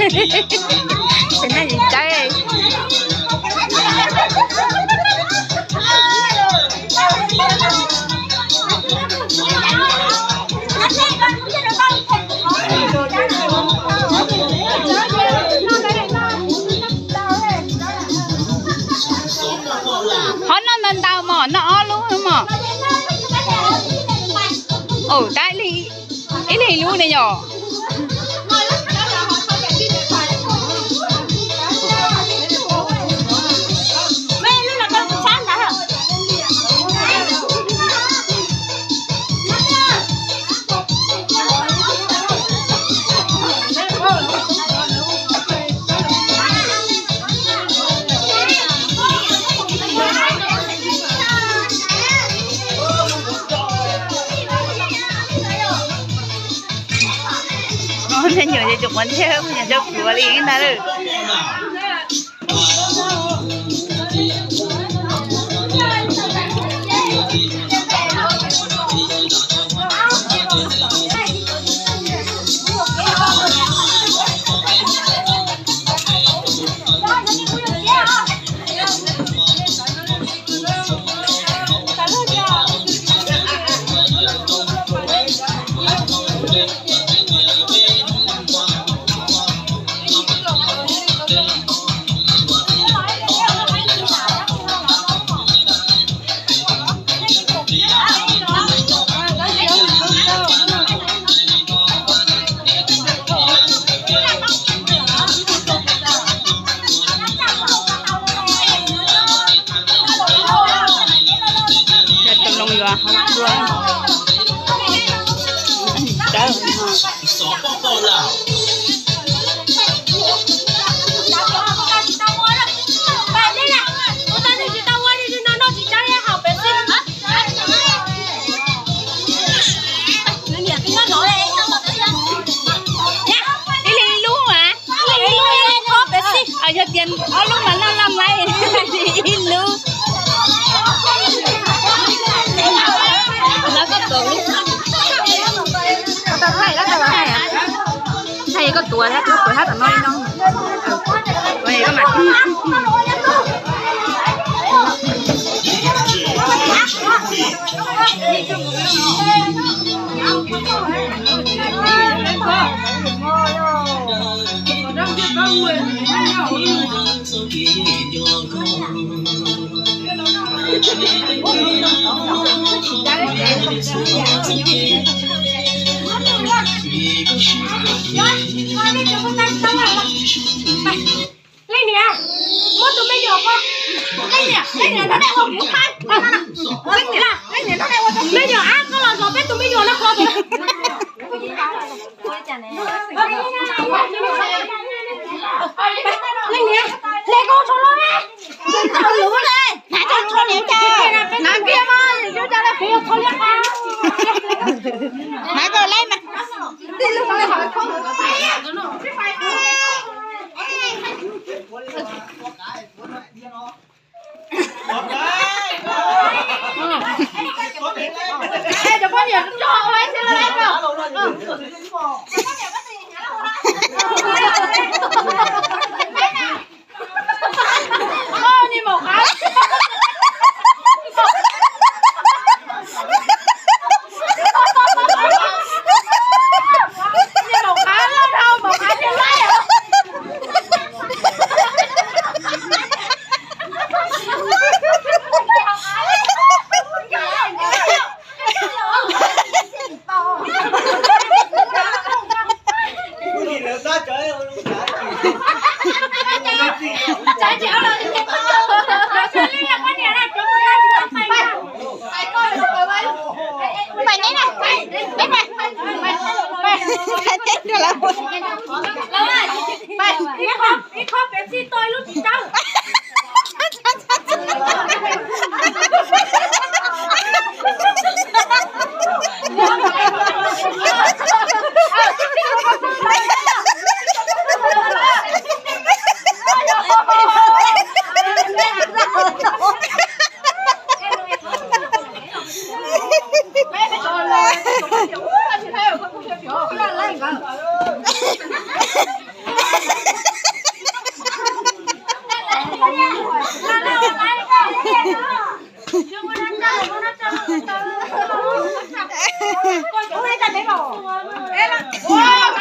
Ces nej tsis caib. Qhov noj ntau ntau mog, noj ob lub mog. Ua tab ib leeg ib lub ne yom. Tej nyuam ces tsis quav ntsej, nyuam tsis pluav li ntag lawm. Ib leeg ib lub mas. Yog tias ob lub mas noj noj mas ib lub. Thaij koj tuav, koj tuav hab tom no li no. Koj mam Leej niam, muab tus me nyuam ko. Leej niam, leej niam nrog dej ua kuv thaij. Leej niam, leej niam nrog dej ua, me nyuam ab, koj los zov peb tus me nyuam no qhov tus. Leej niam, hle koj tsho los. Hnav tsho liam cas, hnav kiag mas, tsho liam qab. Hnav koj leb mas. Ua,